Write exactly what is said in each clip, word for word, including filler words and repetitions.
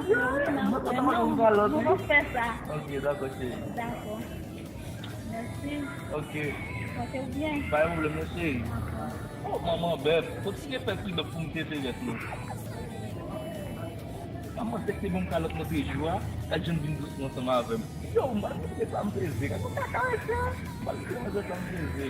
Mwen kontan mwen yon kalòt, wi. Nou pap fè sa. Ok, dakò, cheri. Dakò. Mèsi. Ok. Pòte w byen. Pa gen pwoblèm, non, cheri. Dakò. Oh, manman bèb, kontinye fè pli bèb pou m tete rèt nou. Manman, dèk te ban m kalòt nan de jou a, gad jan l vin dousman ansanm avè m. Yo, m pa konn sa m peze. Gad yon kaka sa. M pa konn sa m peze.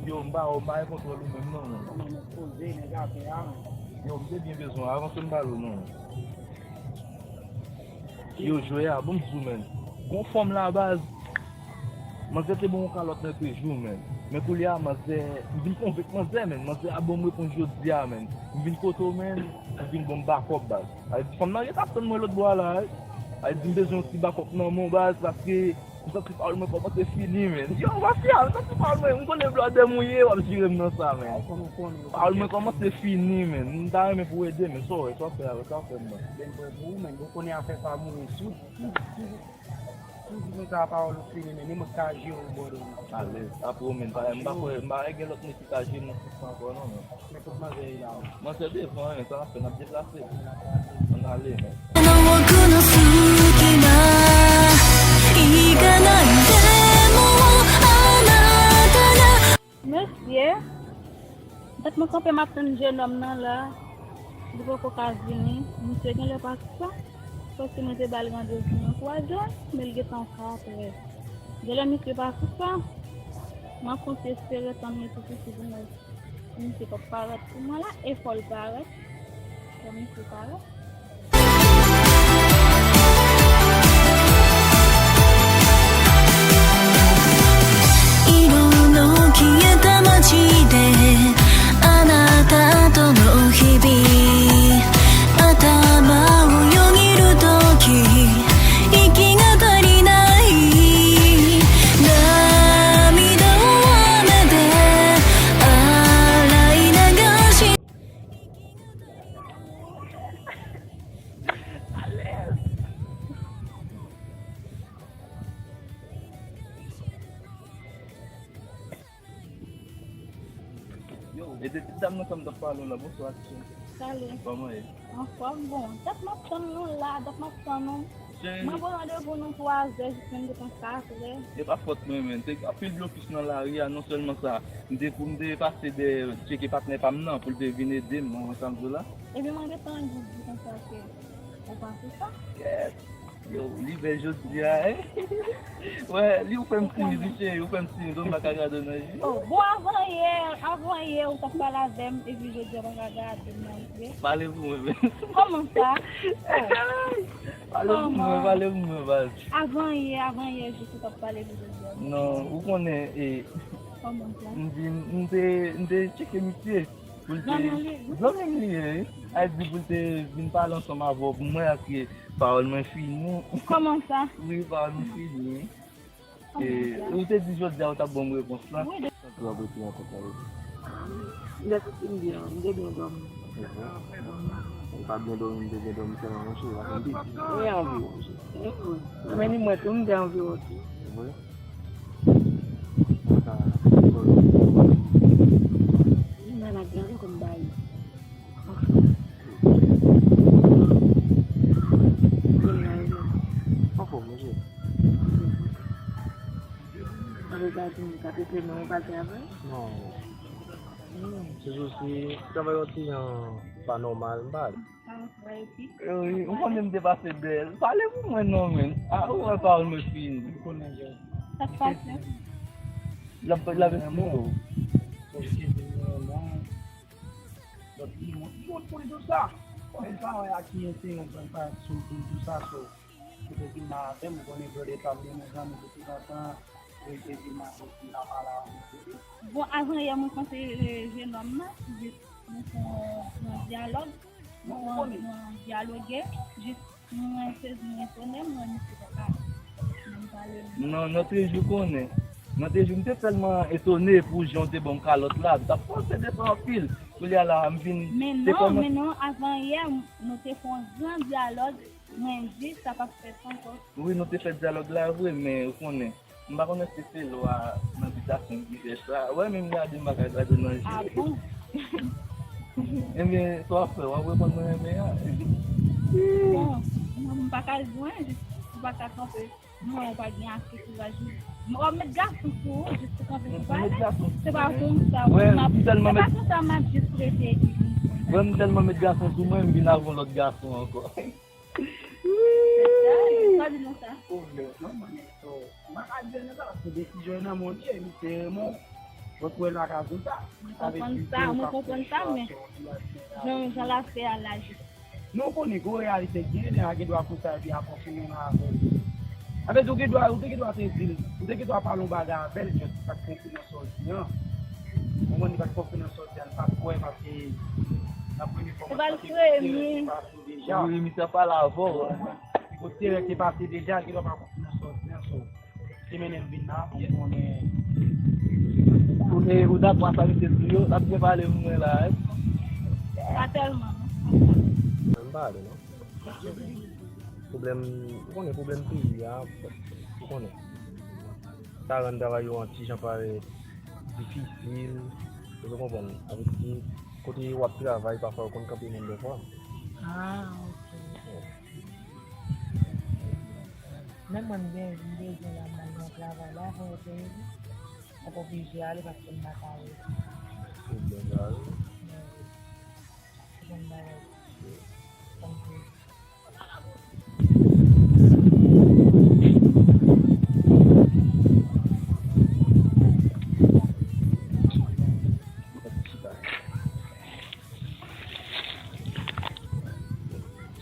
Yo, m pa, m pa gen kontwòl ou menm non. Yo, m te byen bezwen avanse m pale w non. Yo, jwe a, bon, m di w, menn. Gon fanm la, baz. Manzè te ban yon kalòt nan de jou, menn. Men koulye a, manzè, m vin konvenk manzè, menn. Manzè a ban m repons jodi a, menn. M vin kote w, menn. M vin ban m bakòp, baz. Ay, fanm nan ret ap tann mwen lòt bò a la, wi. Ay, di m bezwen yon ti bakòp nan men w, baz, paske m santi pawòl mwen kòmanse fini, menn. Yo, mafya, m santi pawòl mwen, m konnen blòdè m ou ye, w ap jire m nan sa, menn. Pawòl mwen kòmanse fini, menn. M ta renmen pou w ede m, men sa w wè, sa w fè avè, sa w fè m nan. Ben, mwen pou ou, menn, ou konnen afè sa mouri sou, sou, sou, sou, sou, sa pawòl ou fini, menn, e mwen k ka jere w bò de ou. Alèz, apre w, menn, pa, m pa kwè, m pa gen lòt nèg ki ka jere m nan sans sa ankò, non, menn. Men kot manzè ye la? Manzè devan, sa n ap fè, n ap deplase. Ann ale, men. Mesye, dat mwen kanpe m ap tann jenòm nan la. Li poko ka vini. Misye genlè pa sou sa. Paske mwen te ba l randevou nan twazè, men l gentan katrè. Genlè misye pa sou sa. M ap kontinye espere tann li pou piti pou mwen. Misye p ap parèt pou mwen la, e fò l parèt. Fò misye parèt. 色の消えた街であなたとの日々頭をよぎる時息が足りない Yo, e de ti dam nan sa m t ap pale w la, bonswa, ti cheri. Salut. Kòman w ye? Anfòm, bon, dat m ap tann nou la, dat m ap tann nou. Cheri. Mwen pran randevou nou twazè, jis menm gentan katrè. E pa fòt mwen, menn. Te gen anpil blokis nan lari a, non sèlman sa, m te, pou m te pase dèyè tcheke patnè pa m nan, pou l te vin ede m, ou konprann sa m di w la? Epi mwen gentan anvi di konsa ke ou panse sa? Yes. Yo, li bèl jodi a, hein? Wè, li ou fè m timid, wi, cheri, ou fè m timid, ou m pa ka gade w nan je. Oh, bon, avan yè, avan yè, ou t ap pale avè m, epi jodi a, ou pa ka gade m nan je. Pale pou mwen, menn. Kòman sa? Oh. Pale pou mwen, pale pou mwen, baz. Avan yè, avan yè, jis ou t ap pale pou jodi a. Non, ou konnen, e, kòman sa? M vin, m te, m te tcheke misye. Pou l te, zanmi w li ye, wi. Zanmi m li ye, wi. Ay di pou l te vin pale ansanm avè w pou m wè èske pawòl mwen fini. Kòman sa? Wi, pawòl mwen fini. Kòman sa? E, ou te di jodi a ou t ap ban m repons lan. Wi, de- Sa w ap rete an kont avè l? Lè soti m byen, m te byen dòmi. Mhm. Ou pa byen dòmi, m te byen dòmi sèlman, monchè, w ap piti. Mwen anvi w, monchè. Mhm. Men ni mwen tou, m te anvi w tou. Vre? Li malad, gade kòm bay. Anfòm, monchè. Anfòm, monchè. Non. Se sou si travay yon ti jan pa nòmal, m pa ale. Wi, ou konnen m te pase dèyè l. Pale pou mwen non, menn. A, ou wè pawòl mwen fini. Sa k pase? L ap, l ap esplike w. Donk, li wont, li wont pou li di w sa. Bon, li pa wè a ki enterè l pral sou pou l di w sa, so, li te vin la avè m, ou konnen brother pa m, li yon zanmi de tanzantan, li te vin la avè m, li pa pale avè m. Bon, avan yè, mwen panse, e, jenòm nan, jis nou fè yon, yon dyalòg, nou, nou dyaloge, jis Mwen sezi, mwen etone, mwen, misye pa ka menm pale. Non, nan trejou konnen. Nan trejou, m te tèlman etone pou jan w te ban m kalòt la. M t ap panse de sa anpil. Koulye a la, m vin. Men non, men non, avan yè, nou te fè yon gran dyalòg. Mwen di, sa p ap fèt ankò. Wi, nou te fè dyalòg la vre, men ou konnen. M pa konnen si se lwa nan bitasyon ki fè sa. Wè, menm gade m pa ka gade w nan je. Ah bon? Ebyen, sa w ap fè, w ap reponn mwen renmen an. Bon, mwen, m pa ka jwenn, jis ou pa ka kanpe. Mwen, ou pa gen ase kouraj ou. M w ap met gason sou ou, jis pou kanpe pou pale. Se pa konsa, wè, m ap, se pa konsa m ap jis rete epi vin konsa. Wè, m tèlman met gason sou mwen, m vin avè yon lòt gason ankò. Sa di nou sa? Pwoblèm, non, mwen, so, m pa ka di nou sa, paske desizyon nan mwen, li se mwen. Mwen kwè nan kaz ou sa. Mwen konprann sa, mwen konprann sa, men jan, jan l ap fè a la, jis. Nou konnen gwo reyalite k gen, lè a gen dwa konsa, epi apre w fini nan avè l. Sa vle di, ou gen dwa, ou te gen dwa te di l, ou te gen dwa pale yon bagay avè l, jis pa t konprann sa w di an. Ou konprann, li pa t konprann sa w di an, li pa t kwè, paske nan premye fwa mwen tande kote rèk te pase deja. Wi, misye ap pale avè w. Kote rèk te pase deja, li pa konprann sa w di an, so, ki mennen l vin la, pou konnen. Ou, e, ou dakò a sa misye di yo, l ap byen pale pou mwen la, wi. Pa tèlman, non. Mwen m pale, non. Pwoblèm, ou konnen pwoblèm peyi a, ou konnen. Sa rann travay yo yon ti jan parèt difisil, ou konprann. Sa vle di, kote w ap travay, pafwa yo konn kanpe moun dèfwa. Ah, ok. Men mwen, m gen, m bezwen la, m al nan travay la, fò yo peye m. Mwen oblije ale paske m pa ka rete. Se byen sa, wi. Men, se bon bagay. Tankou.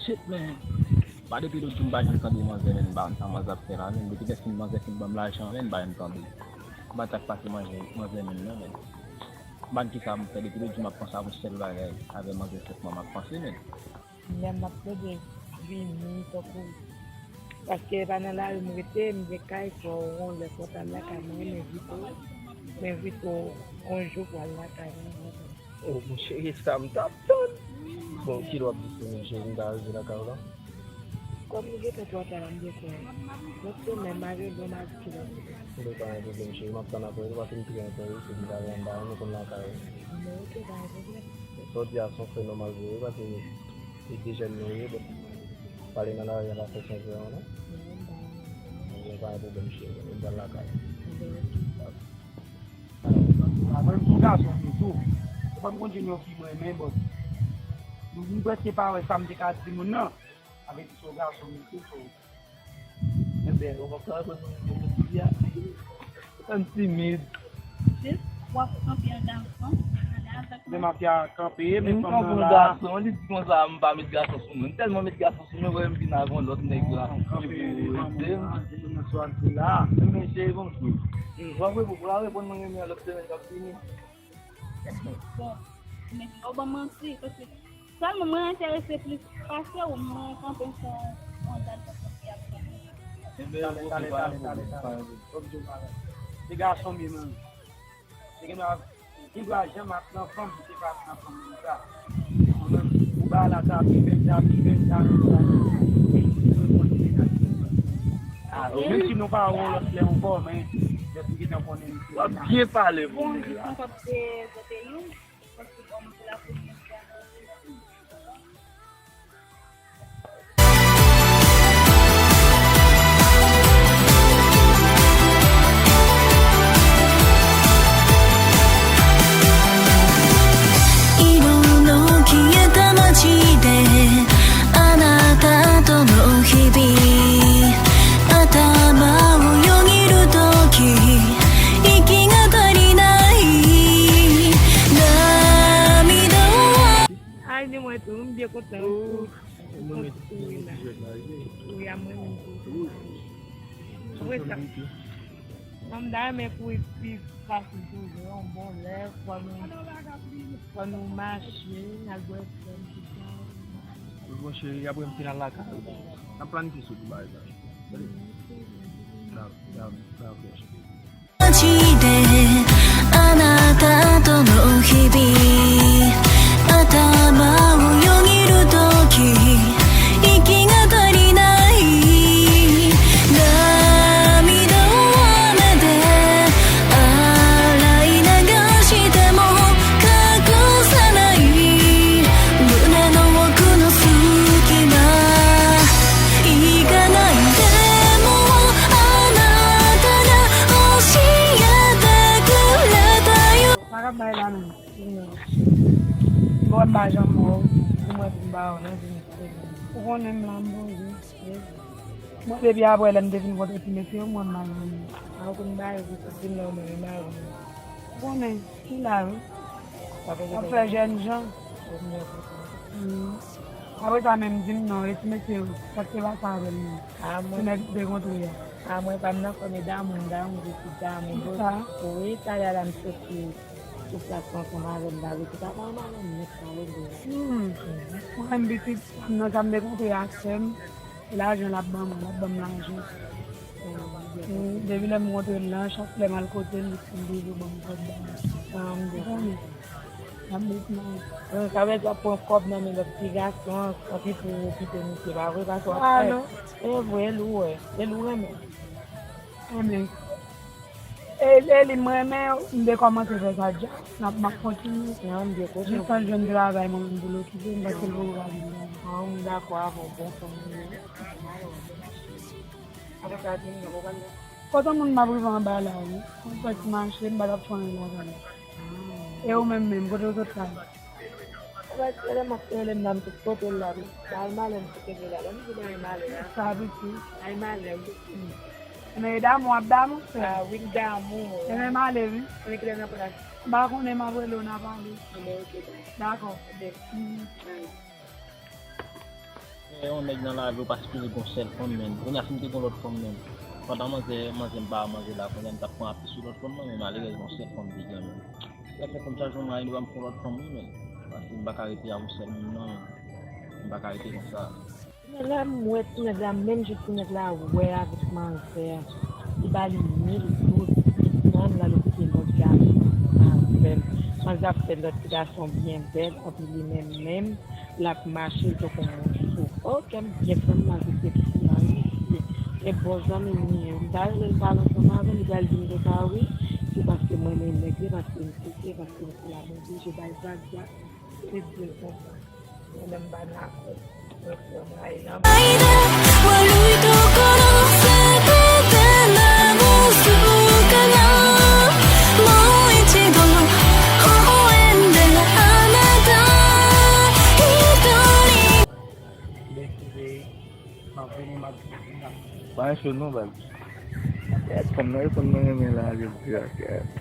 Shit, man. Pa depi lòt jou m pa janm tande manzè, men m pa konn sa manzè ap fè la, men depi lè fin manzè fin ban m lajan, men m pa janm tande. M pa t ap pase manzè, manzè menm non, men. M pa konn kisa m fè, depi lòt jou m ap panse a yon sèl bagay, avè manzè sèt mwa m ap panse, men. Lè m ap plede vini, tankou, paske e pa nan lari m rete, m gen kay, fò yon lè fò w t al lakay mwen, men vit ou, men vit ou, yon jou pou w al lakay mwen. Oh, monchè, e sa m t ap tann. Bon, kilè w ap disponib, cheri, m ta rive lakay ou la? Kòm li gentan twò ta la, m gen kwè. Lòt semèn, m a rive, m a di kilè m rive. Bon, pa gen pwoblèm, cheri, m ap tann apre, ou pa fin priyè ankò, wi, se m ta gen anba, nou konn lakay ou. Bon, ok, pa gen pwoblèm. Sa w di a se yon fè nòmal vre, wi, paske e de jèn nou ye, bon, pale nan lari a pa fè sans vre, non? Non, m pa gen pwoblèm. Bon, pa gen pwoblèm, cheri, m pral lakay ou. Bon, ok. Mwen, m se yon gason tou. Se pa m konn di yon fi mwen renmen, but m, m prèske pa wè sa m te ka di moun nan. Avè di se yon gason m ye tou, so. Enben, ou pa ka reponn mwen, mwen di a. Ou fè m timid. Jis, w ap kanpe an gason, ale avèk mwen. Men mafya kanpe, men fanm nan la. M kanpe an gason, li di konsa, m pa met gason sou mwen. M tèlman met gason sou mwen, wè m vin avè yon lòt nèg la. Kanpe, epi ou rete m. Di nou sa w ap di la. Men cheri, bonjou. W ap reponn, w ap reponn mwen renmen an lòt semèn k ap vini. Bon, men fò w ban m manti, paske sèlman mwen enterese plis pase w, mwen kanpe fè yon, yon dal paske y ap kanpe. Enben, ok, pa gen pwoblèm, pa gen pwoblèm. Se gason m ye, man. Se gen dwa, gen dwa janm ap nan fanm, se pa nan fanm konsa. Ou ba la, sa pi bèl, sa pi bèl, sa pi bèl. Ah, ok. Menm si nou pa wè w lòt lè ankò, men lè pou gentan konnen misye. W ap byen pale pou mwen la. Bon, jis ankò te vote youn, paske kòm se la premyè fwa. 色の消えた街であなたとの日々頭をよぎる時息が足りない涙は Ay, ni mwen tou, m byen kontan tou. Mwen tou, wi, la. Wi, a mwen menm tou. Apre sa, bon, m ta renmen kouri pi fasil toujou, yon bon lè, fò nou, fò nou mache, n al bwè krèm, tout sa. Bon cheri, apre m fin al lakay ou, n ap planifye sou pou bagay sa. Tande? Dakò, dakò, dakò, cheri. 街であなたとの日々頭をよぎるとき息が足りない涙を雨で洗い流しても Sa k ap bay la menm? Mwen m pa janm wè w pou mwen pou m ba w nan vini. Ou konnen m la m poze. Mwen depi apre lè m te fin kontre ti mesye yo mwen m pa janm wè w. Sa w konn ba yo pou soti nan men mari m. Ou konnen ki la wi. W ap fè jèn jan. Apre sa menm di m non e ti mesye yo sa k te pase avè l menm. Ti nèg m te kontre a. A mwen pa m nan fòm e damou m damou de ti damou. Wi talè a la m soti. Sou plas ansanm avè m, m pa vle kite avè m avè m nèt sa yo byen. Hmm. Mwen menm pitit pa m nan sa m te kontre ak sè m, se lajan l ap ban mwen, l ap ban m lajan. Hmm, depi lè m kontre l lan, chak lè m al kote l, li toujou ban m kòb ba m. Sa m te konnen. L ap met nan. Hmm, sa vle di w ap pran kòb nan men lòt ti gason, tanpri pou ou kite misye, pa vre? Paske w ap fè. E vre, e li w wè, e li w renmen. Renmen. E, e li m renmen, m te kòmanse fè sa dja. N ap, m ap kontinye. Jistan l jwenn travay mwen menm pou l okipe m, paske l poko ka vin la. An, m dakò avè w, bon fanm ou ye. Apre sa, di m non, ou pral la? Kote moun m ap rive anba la, wi. Mwen fè ti mache, m pa t ap fè anyen lakay la. E ou menm menm, kote w sot la? Ou pa t rele m ap rele m nan tout kote l la wi. Bay malè m sou kenbe la. Lè m di bay malè a. Sa piti. Bay malè wi. Men e damou w ap damou sè. A wi m damou. Ebyen m ale wi. Konnen kilè n ap pral. M pa konnen m ap rele w n a pale. Anben oke bay. Dakò. Oke. Bay. Lè yon nèg nan lavi w pa sipoze gon sèl fanm menm. Kounye a si m te gon lòt fanm menm. Pandan manzè manzè m pa manzè la kounye a m t ap pran api sou lòt fanm nan men malerèzman sèl fanm m te gen menm. Lè fè fanm sa jwenn mwen li pa m pran lòt fanm wi menm. Paske m pa ka rete a yon sèl moun non. M pa ka rete konsa. Kounye a la m wè ti nèg la menm jan ti nèg la wè avèk manzè a. Li ba li mil goud, li pran l l al okipe lòt gason avè l. Manzè ap fè lòt ti gason byen bèl, anpi li menm menm, l ap mache l tankou yon sou. O, kè m byen fè m mal resepsyon an wi mesye. E bon zanmi m li ye wi. M ta rele l pale ansanm avè l, li pral di m konsa wi. Se paske m renmen nèg li, paske m site, paske m se la m oblije bay vag la. Se di l konsa. Mwen menm m pa dakò. Mwen pran mayi nan. Pa enche non baz. Kèt fanm nan reponn mwen renmen la jodi a kèt.